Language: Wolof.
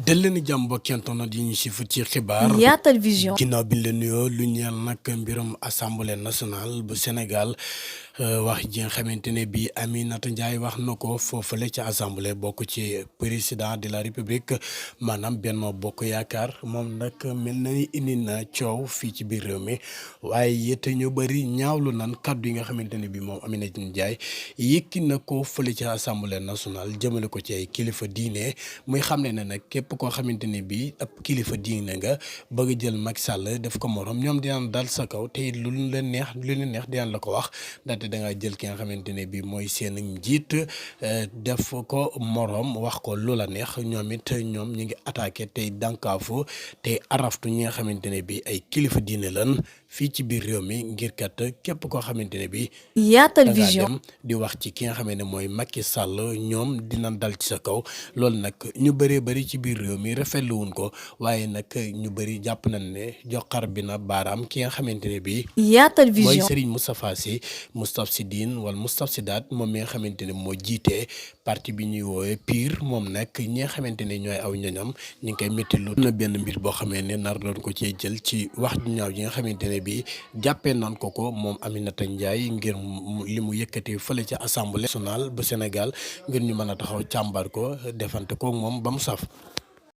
dal leen jàmm mbokki internet yi ñu sifu ci xibaar Yatal Vision. ginnaaw bi ñu la nuyoo lu ñeel nag mbirum assemblée nationale bu Sénégal wax ji nga xamante ne bii Aminata Ndiaye wax na ko foofule ci assemblée bokk ci président de la république maanaam Benno Bokk Yaakaar moom nag mel na ni indi na coow fii ci biir réew mi waaye it ñu bëri ñaawlu nan kaddu yi nga xamante ne bii moom Aminata Ndiaye yëkki na ko fële ci assemblée nationale jëmale ko ci ay kilifa diine muy xam ne nag képp koo xamante ne bii ab kilifa diine nga bëgg a jël Macky Sall def ko morom ñoom dinañ dal sa kaw te it lu leen neex dinañ la ko wax ndaxte da nga jël ki nga xamante ne bii mooy seen njiit def ko morom wax ko lu la neex ñoom ñu ngi attaqué tey dànkaafu tey araftu ñi nga xamante ne bii ay kilifa diine lan fii ci biir réew mi ngir kat képp koo xamante ne bii. Yatal Vision dem di wax ci ki nga xamante ne mooy Macky Sall ñoom dinañ dal ci sa kaw loolu nag ñu bëree bëri ci biir réew mi rafetlu wuñ ko waaye nag ñu bëri jàpp nañ ne joxar bi na baaraam ki nga xamante ne bii. Yatal mooy Vision. Serigne Moustapha Sy Moustaphidiine wala Moustaphidaat moom mi nga xamante ne moo jiitee parti bi ñuy woowee PUR moom nag ñi nga xamante ne ñooy aw ñoñam ñu ngi koy métti lu na benn mbir boo xamee ne nar doon ko cee jël ci wax ju ñaaw yi nga xamante ne bii jàppee nañ ko moom Aminata Ndiaye ngir li mu yëkkati fële ci assemblée nationale bu Sénégal ngir ñu mën a taxaw càmbar ko defante ko moom ba mu saf.